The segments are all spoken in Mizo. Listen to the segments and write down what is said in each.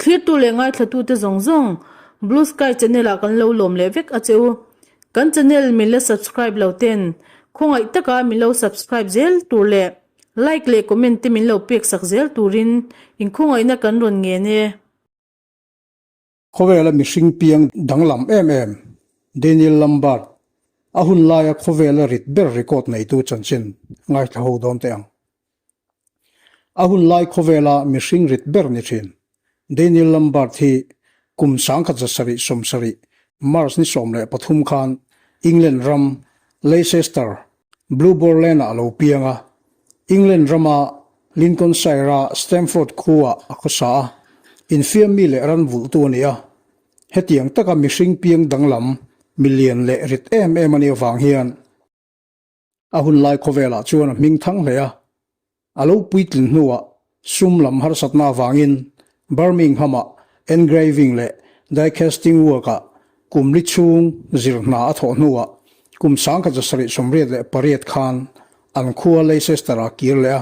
Thlirtu leh ngaithlatute zawng zawng Blue Sky channel ah kan lo lawm leh vek a che u. Kan channel min la subscribe lo ten khawngaih taka min lo subscribe zel tur leh like leh comment te min lo pek sak zel turin inkhawngaihna kan rawn ngen e. Khawvela mihring piang danglam em em Daniel Lambert a hun laia khawvela rit ber record neitu chanchin ngaithla ho dawn teh ang. A hun lai khawvela mihring rit ber ni thin Daniel Lambert hi kum 1770 March ni 13 khan England ram Leicester Blue Boar Lane-ah a lo piang a, England rama Lincolnshire-a Stamford khuaah a khawsa a, infiam mi leh ran vulhtu a ni a. Hetiang taka mihring piang danglam, milian leh rit em em a nih avang hian a hun lai khawvelah chuan a hming thang hle a. A lo puitlin hnuah sum lam harsatna avangin Birmingham-ah engraving leh die-casting work-ah kum li chhung zir hna a thawh hnuah kum 1778 khan an khua Leicester-ah kir leh a.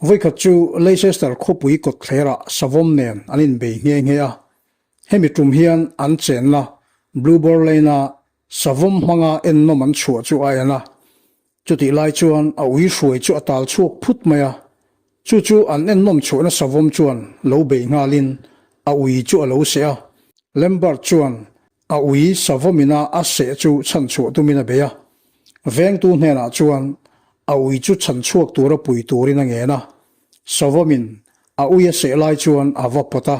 Vawikhat chu Leicester khawpui kawtthlerah savawm nen an inbei nghe nghe a. Hemi tum hian an chenna Blue Boar Lane-a savawm hmanga ennawm an chhuah chu a en a. Chutih lai chuan a ui hruai chu a tal chhuak phut mai a, chu chu an ennawm chhuahna savawm chuan lo bei nghalin a ui chu a lo seh a. Lambert chuan a ui savawmina a seh chu chhan chhuah tumin a bei a, vengtu hnenah chuan a ui chu chhan chhuak tura pui turin a ngen a. Savawmin a ui a seh lai chuan a va pawt a,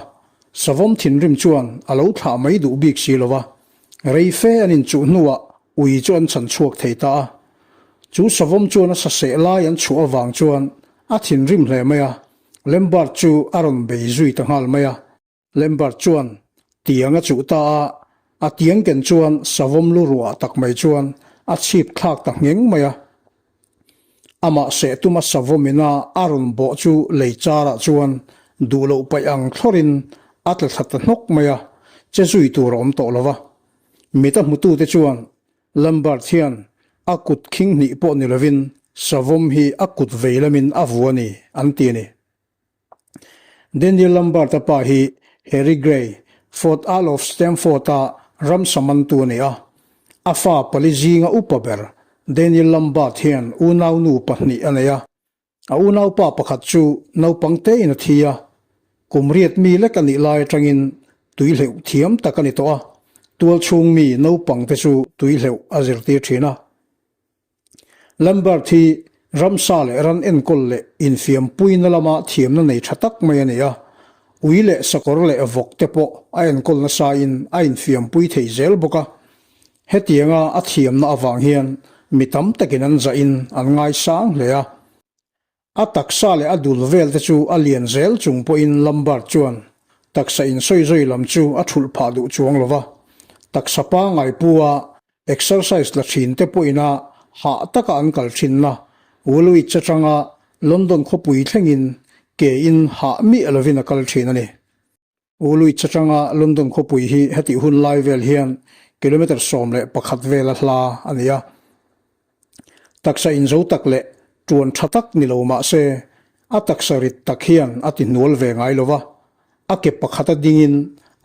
savawm thinrim chuan a lo thlah mai duh bik si lo va, rei fe an inchuh hnuah Ui chu an chhan chhuak thei ta a. Chu savawm chuan a saseh lai an chhuah avang chuan a thinrim hle mai a, Lambert chu a rawn bei zui ta nghal mai a. Lambert chuan tiang a chuh ta a, a tiang ken chuan savawm lu ruah tak mai chuan a chhip thlak ta ngheng mai a. Amah seh tuma savawm ina a rawn bawh chu lei charah chuan duh loh paih ang thlawrin a tla thla ta hnawk mai a, che zui tur a awm tawh lo va. Mit a hmutute chuan Lambert hian a kut khing hnih pawh ni lovin savawm hi a kut vei lamin a vu a ni, an ti a ni. Daniel Lambert-a pa hi Harry Grey, Fort Earl of Stamford-a ramsa mantu a ni a. A fa pali zinga upa ber Daniel Lambert hian unaunu pahnih a nei a. A unaupa pakhat chu naupang tein a thi a, kum riat mi lek a nih lai atangin tui hleuh thiam tak a ni tawh a, tual chhung mi naupang te chu tui hleuh a zirtir thin a. Lambert hi ramsa leh ran enkawl leh infiampuina lama thiamna nei tha tak mai a ni a, ui leh sakawr leh vawk te pawh a enkawl nasain a infiampui thei zel bawk a. Hetianga a thiamna avang hian mi tam takin an zahin an ngaisang hle a. A taksa leh a dul vel te chu a lian zel chung pawhin Lambert chuan taksa insawizawi lam chu a thulh phah duh chuang lo va. Taksa pangngai pu a exercise la thin te pawhin a hah taka an kal thinna Woolwich atanga London khawpui thlengin ke in hah miah lovin a kal thin a ni. Woolwich atanga London khawpui hi hetih hun lai vel hian kilometre 11 vela hla a ni a. Taksa inzo tak leh tuan tha tak ni lo mah se, a taksa rit tak hian a ti hnual ve ngai lo va. A ke pakhat a dingin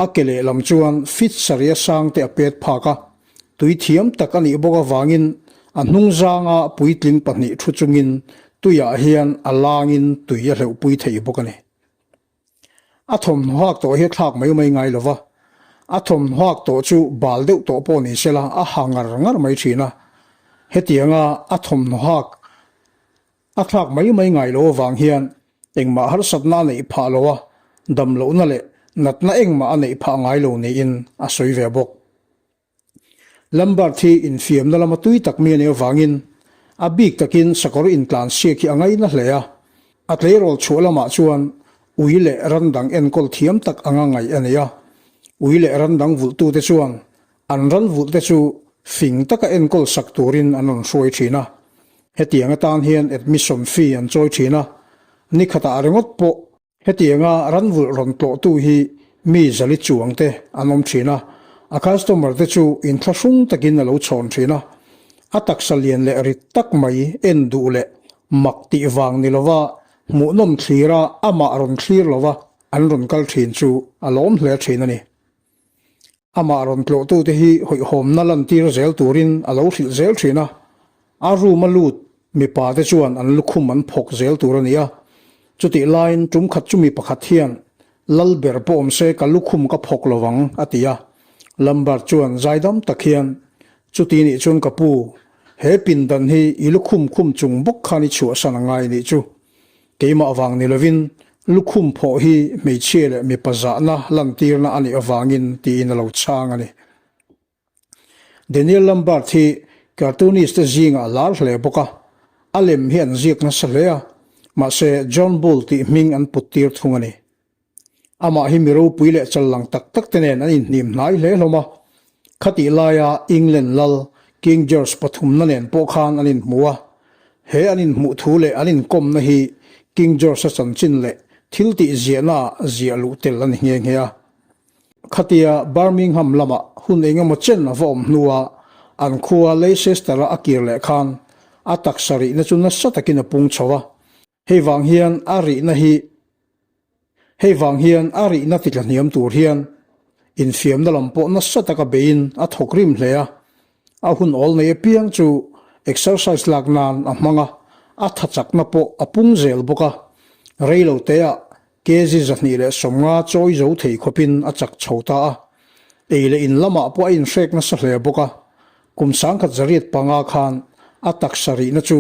a ke lehlam chuan feet sarih a sang te a pet phak a. Tui thiam tak a nih bawk avangin a hnung zanga puitling pahnih thu chungin tuiah hian a langin tui a hleuhpui thei bawk a ni. A thawmhnaw hak tawh hi a thlak mai mai ngai lo va, a thawmhnaw hak tawh chu bal deuh tawh pawh ni se la a ha ngar ngar mai thin a. Hetianga a thawmhnaw hak a thlak mai mai ngai lo avang hian engmah harsatna a neih phah lo a, damlohna leh natna engmah a neih phah ngai lo niin a sawi ve bawk. Lambert hi infiamna lama tui tak mi a nih avangin a bik takin sakawr intlan siak hi a ngaina hle a. A tleirawl chhuah lamah chuan ui leh ran dang enkawl thiam tak anga ngaih a ni a. Ui leh ran dang vulhtute chuan an ran vulhte chu fing taka enkawl sak turin an rawn hruai thin a. Hetiang atan hian admission fee an chawi thin a, nikhatah ringawt pawh Hetianga ranvulh rawn tlawhtu hi mi zali chuang te an awm thin a, a customer te chu inthlahrung takin a lo chhawn thin a. A taksa lian leh rit tak mai en duh leh mak tih vang ni lova hmuhnawm thlira amah rawn thlir lova. an rawn kal thin chu a lawm hle thin a ni. Amah rawn tlawhtute hi hawihhawmna lantir zel turin a lo hrilh zel thin a, a room a lut mipa te chuan an lukhum an phawk zel tur a ni a. Chutih laiin tum khat chu mi pakhat hian, Lal ber pawh awm se ka lukhum ka phawk lo vang, a ti a. Lambert chuan zaidam tak hian, Chuti nih chuan ka pu, he pindan hi i lukhum khum chung bawk khan i chhuahsan a ngai nih chu. Keimah vang ni lovin lukhum phawh hi hmeichhia leh mipa zahna lantirna a nih avangin tiin a lo chhang a ni. Daniel Lambert hi cartoonist te zingah a lar hle bawk a, a lem hi an ziak nasa hle a, mahse John Bull tih hming an put tir thung a ni. Amah hi mi ropui leh challang tak tak te nen an inhnim hnai hle hlawm a. Khatih laia England lal King George pathumna nen pawh khan an inhmu a. He an inhmuh thu leh an inkawmna hi King George-a chanchin leh thil tih ziahnaah ziah luh tel a ni nghe nghe a. Khatia Birmingham lamah hun eng emaw chen a va awm hnua an khua Leicester-a a kir leh khan a taksa rihna chu nasa takin a pung chho a. Hei vang hian a rihna hi Hei vang hian a rihna titla hniam tur hian infiamna lam pawh nasa taka beiin a thawk rim hle a. A hun awl nei apiang chu exercise lak nan a hmang a, a tha chakna pawh a pung zel bawk a. Rei lo teah kg 250 chawi zo thei khawpin a chak chho ta a. Ei leh in lamah pawh a inhrek nasa hle bawk a. Kum 1905 khan a taksa rihna chu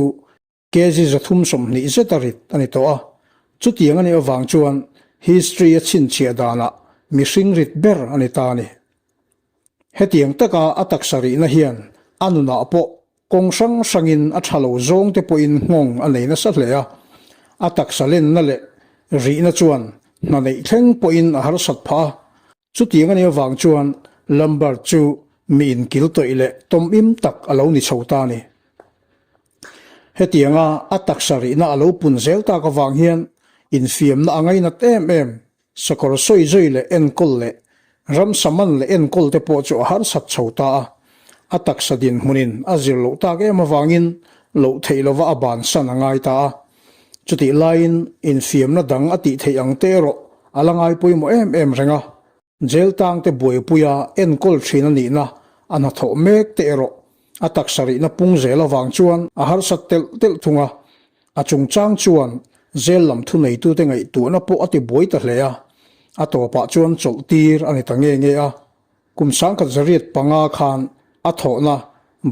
Kg 320 zet a rit a ni tawh a, chutiang a nih avang chuan history a chhinchhiah danah mihring rit ber a ni ta a ni. Hetiang taka a taksa rihna hian a nunah pawh kawng hrang hrangin a tha lo zawngte pawhin nghawng a nei nasa hle a, a taksa lenna leh rihna chuan hna neih thleng pawhin a harsat phah a, Chutiang a nih avang chuan Lambert chu mi inkil tawih leh tawmim tak a lo ni chho ta a ni. Hetianga a taksa rihna a lo pun zel tak avang hian infiamna a ngainat em em, sakawr sawi zui leh enkawl leh ramsa man leh enkawl te pawh chu a harsat chho ta a. A taksa dinhmunin a zir loh tak em avangin loh theih lova a bansan a ngai ta a. Chutih laiin infiamna dang a tih theih ang te erawh a la ngai pawimawh em em reng a, jail tangte buaipuia enkawl thin a nihna a hnathawh mek te erawh a taksa rihna pung zel avang chuan a harsat telh telh thung a, a chungchang chuan jail lam thuneitute ngaihtuahna pawh a ti buai ta hle a, a tawpah chuan chawlh tir a ni ta nge nge a. Kum 1905 khan a thawhna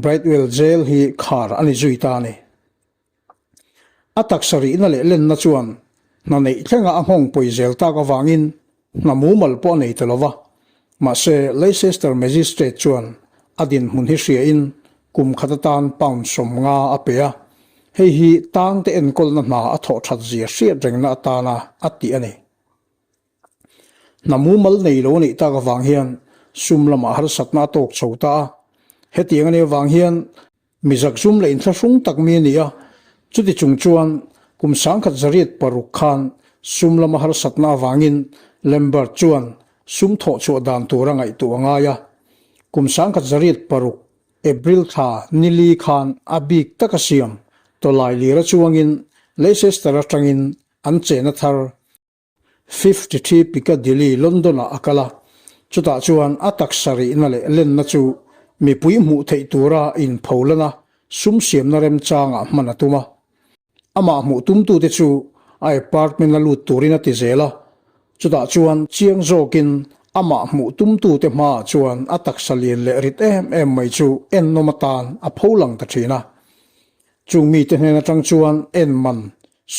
Bridewell Jail hi khar a ni zui ta a ni. A taksa rihna leh lenna chuan hna neih thlenga a nghawng pawi zel tak avangin hna mumal pawh a nei ta lo va. Mahse, Leicester Magistrate chuan a dinhmun hi hriain kum khat atan pound 50 a pe a, hei hi tangte enkawlna hna a thawh that zia hriat rengna atana a tih a ni. Hna mumal nei lo a nih tak avang hian sum lamah harsatna a tawk chho ta a. Hetiang a nih avang hian Mi zakzum leh inthlahrung tak mi a ni a, chuti chung chuan kum 1906 khan sum lama harsatna avangin Lambert chuan sum thawh chhuah dan tur a ngaihtuah a ngai a. Kum 1906 April thla nili khan a bik taka siam tawlai lira chuangin Leicester atangin an chena thar 53 Piccadilly, London-ah a kal a, chutah chuan a taksa rihna leh lenna chu mipui hmuh theih tura inpholana sum siamna remchangah hman a tum a. Amah hmuh tumtute chu a apartment-a lut turin a ti zel a, chutah chuan chiang zawkin amah hmuh tumtute hmaah chuan a taksa lian leh rit em em mai chu ennawm atan a pholang ta thin a. Chung mite hnen atang chuan en man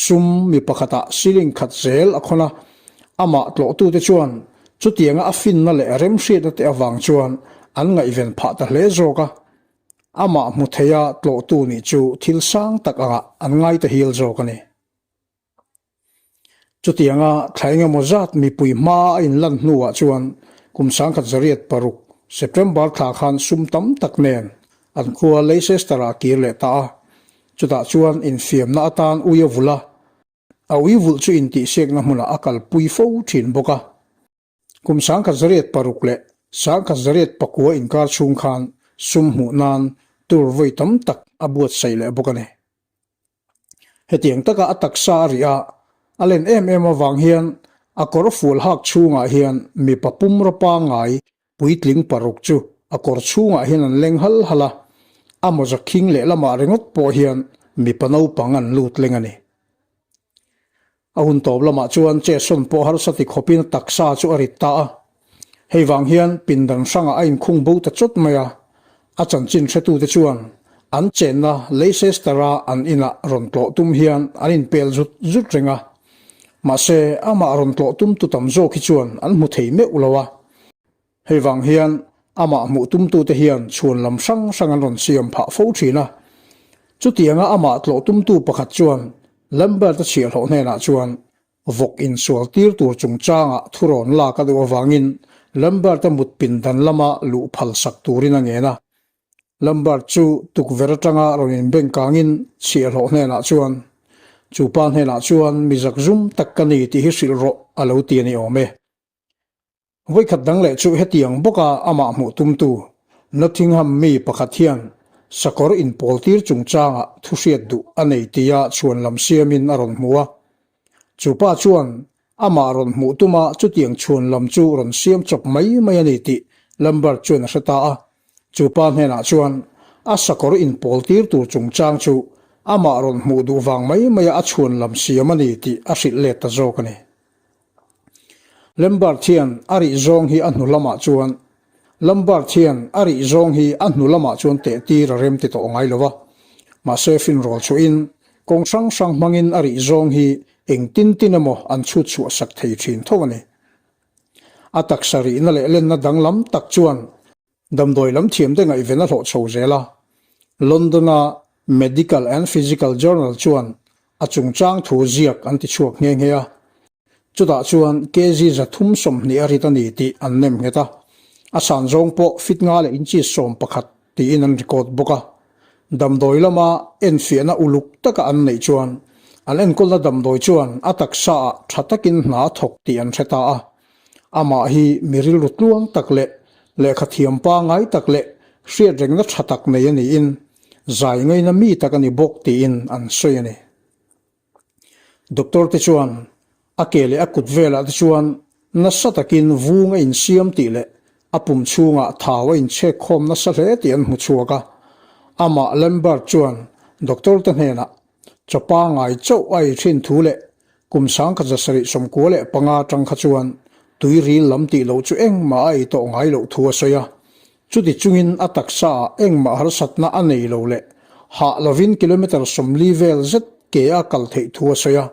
sum mi pakhatah shilling khat zel a khawn a, amah tlawhtute chuan chutianga a finna leh remhriatna te avang chuan an ngaihven phah ta hle zawk a, amah hmu theia tlawhtu nih chu thil sang tak angah an ngai ta hil zawk a ni. Chutianga thla engemaw zat mipui hma a inlan hnuah chuan kum 1906 September thla khan sum tam tak nen an khua Leicester-ah a kir leh ta a. Chutah chuan infiamna atan ui a vulh a, a ui vulh chu intihsiakna hmunah a kalpui fo thin bawk a. Kum 1906 leh 1909 inkar chhung khan sum hmuh nan tur vawi tam tak a buatsaih leh bawk a ni. Hetiang taka a taksa a rih a, a len em em avang hian A kawr fual hak chhungah hian mipa pumraw pangngai puitling paruk chu a kawr chhungah hian an leng hal hal a, a mawza khing lehlamah ringawt pawh hian mipa naupang an lut leng a ni. A hun tawp lamah chuan Jason pawh harsa ti khawpin a taksa chu a rit ta a. Hei vang hian pindan hrangah a inkhung bo ta chawt mai a, a chanchin hretute chuan an chenna Leicester-a an inah rawn tlawh tum hian an inpel zut zut reng a. Mahse, amah rawn tlawh tumtu tam zawk hi chuan an hmu thei meuh lo a. Hei vang hian amah hmuh tumtute hian chhuan lam hrang hrang an rawn siam phah fo thin a. Chutianga amah tlawh tumtu pakhat chuan Lambert-a chhiahhlawh hnenah chuan vawk insual tir tur chungchangah thurawn lak a duh avangin Lambert-a mut pindan lama luh phal sak turin a ngen a. Lambert chu tukverh atanga rawn inbeng kangin chhiahhlawh hnenah chuan, Chu pa hnenah chuan mi zakzum tak ka ni tih hi hrilh rawh a lo ti a ni awm e. Vawikhat dang leh chu hetiang bawka amah hmuh tumtu Nottingham mi pakhat hian sakawr inpawltir chungchangah thu hriat duh a nei tia chhuan lam siamin a rawn hmu a. Chu pa chuan amah rawn hmuh tuma chutiang chhuan lam chu rawn siam chawp mai mai a ni tih Lambert chuan a hre ta a. Chu pa hnenah chuan a sakawr inpawltir tur chungchang chu amah rawn hmuh duh vang mai maia a chhuan lam siam a ni tih a hrilh let ta zawk a ni. Lambert hian a rih zawng hi a hnu lamah chuan Lambert hian a rih zawng hi a hnu lamah chuan teh tir a rem ti tawh ngai lo va. Mahse finrawl chhuahin kawng hrang hrang hmangin a rih zawng hi eng tin tin emaw an chhut chhuah sak thei thin tho a ni. A taksa rihna leh lenna danglam tak chuan Damdawi lam thiamte ngaihven a hlawh chho zel a, London-a Medical and Physical Journal chuan a chungchang thu ziak an ti chhuak nghe nghe a. Chutah chuan kg 320 a rit a ni tih an nem nghet a, a san zawng pawh fit nga leh inchi 11 tiin an record bawk a. Damdawi lama enfiahna uluk taka an neih chuan an enkawlna damdawi chuan a taksaah tha takin hna a thawk tih an hre ta a. Amah hi mi rilru tluang tak leh lehkha thiam pangngai tak leh hriatrengna tha tak nei a niin zai ngaina mi tak a ni bawk tiin an sawi a ni. Doctor te chuan a ke leh a kut velah te chuan nasa takin vung a insiam tih leh a pum chhungah thau a inchhek khawm nasa hle tih an hmu chhuak a. Amah Lambert chuan doctor te hnenah Chaw pangngai chauh a ei thin thu leh kum 1975 atang kha chuan tui ril lam tih loh chu engmah a ei tawh ngai loh thu a sawi a. Chuti chungin a taksa ah engmah harsatna a nei lo leh hah lovin kilometre 40 vel zet ke a kal theih thu a sawi a.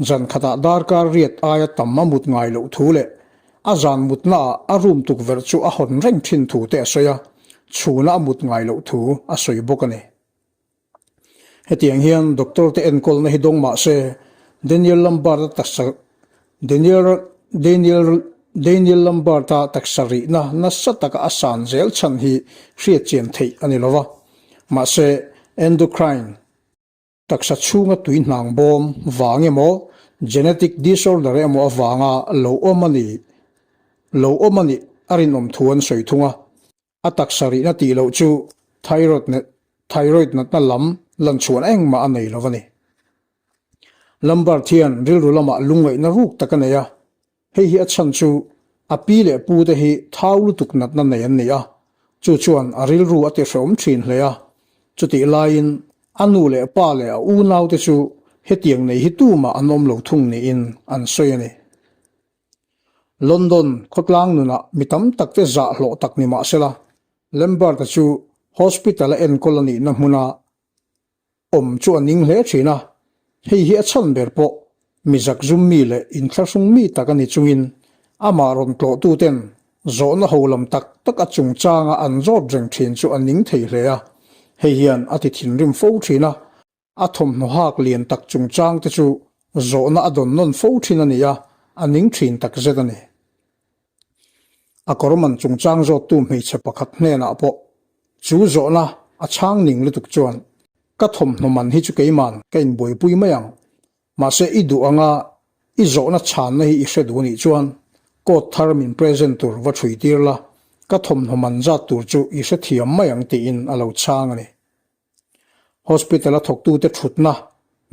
Zan khatah darkar riat aia tam a mut ngai loh thu leh a zan mutna ah a room tukverh chu a hawn reng thin thu te a sawi a, chhuna a mut ngai loh thu a sawi bawk a ni. Hetiang hian doctor te enkawlna hi dawng mah se Daniel Lambert-a taksa Daniel Daniel Daniel Lambert-a taksa rihna nasa taka a san zel chhan hi hriatchian theih a ni lo va. Mahse endocrine taksa chhunga tui hnang bawm vang emaw genetic disorder emaw avanga lo awm a ni lo awm a nih a rinawm thu an sawi thung a. A taksa rihna tih loh chu thyroid thyroid natna lam lan chhuan engmah a nei lo a ni. Lambert hian rilru lamah lungngaihna ruk tak a nei a, hei hi a chhan chu a pi leh pu te hi thau lutuk natna nei an ni a, chu chuan a rilru a tihrehawm thin hle a, chutih laiin a nu leh pa leh a unau te chu hetiang nei hi tumah an awm lo thung niin an sawi a ni. London khawtlang nunah mi tam tak te zah hlawh tak ni mah sela, Lambert-a chu hospital a enkawl a nihna hmuna awm chu a ning hle thin a, hei hi a chhan ber pawh mi zakzum mi leh inthlahrung mi tak a ni chungin amah rawn tlawhtuten zawhna ho lam tak tak a chungchanga an zawt reng thin chu a ning thei hle a, hei hian a ti thinrim fo thin a. A thawmhnaw hak lian tak chungchang te chu zawhna a dawn nawn fo thin a ni a, a ning thin tak zet a ni. A kawr man chungchang zawttu hmeichhe pakhat hnenah pawh chu zawhna a chhang ning lutuk chuan, Ka thawmhnaw man hi chu keiman ka inbuaipui mai ang, mahse i duh anga i zawhna chhanna hi i hre duh nih chuan coat thar min present tur va chhui tir la, ka thawmhnaw man zat tur chu i hrethiam mai ang tiin a lo chhang a ni. Hospital a thawktute thutna,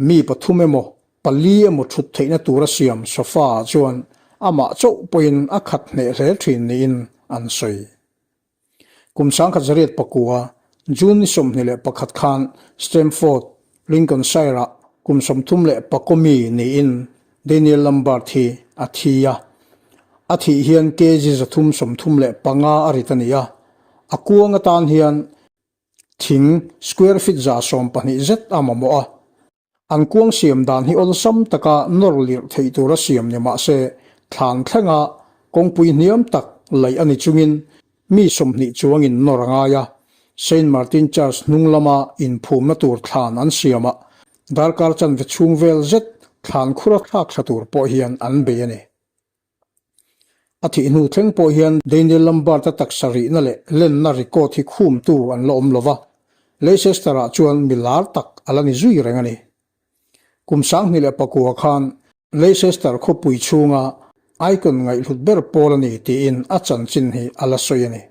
mi pathum emaw, pali emaw thut theihna tura siam sofa ah chuan amah chauh pawhin a khat hneh hle thin niin an sawi. Kum 1909, June ni 21 khan Stamford, Lincolnshire-ah kum 34 mi niin Daniel Lambert hi a thi a. A thih hian kg 335 a rit a ni a, a kuang atan hian thing square feet 12 zet a mamawh a. An kuang siam dan hi awlsam taka nawr lirh theih tura siam ni mah se, thlan thlenga kawngpui hniam tak laih a ni chungin mi 20 chuangin nawr a ngai a. Saint Martin Church hnung lama inphumna tur thlan an siamah darkar chanve chhung vel zet thlan khura thlak thla tur pawh hian an bei a ni. A thih hnu thleng pawh hian Daniel Lambert-a taksa rihna leh lenna record hi khumtu an la awm lo va, Leicester-ah chuan mi lar tak a la ni zui reng a ni. Kum 2009 khan Leicester khawpui chhunga icon ngaihhlut ber pawl a ni tiin a chanchin hi a la sawi a ni.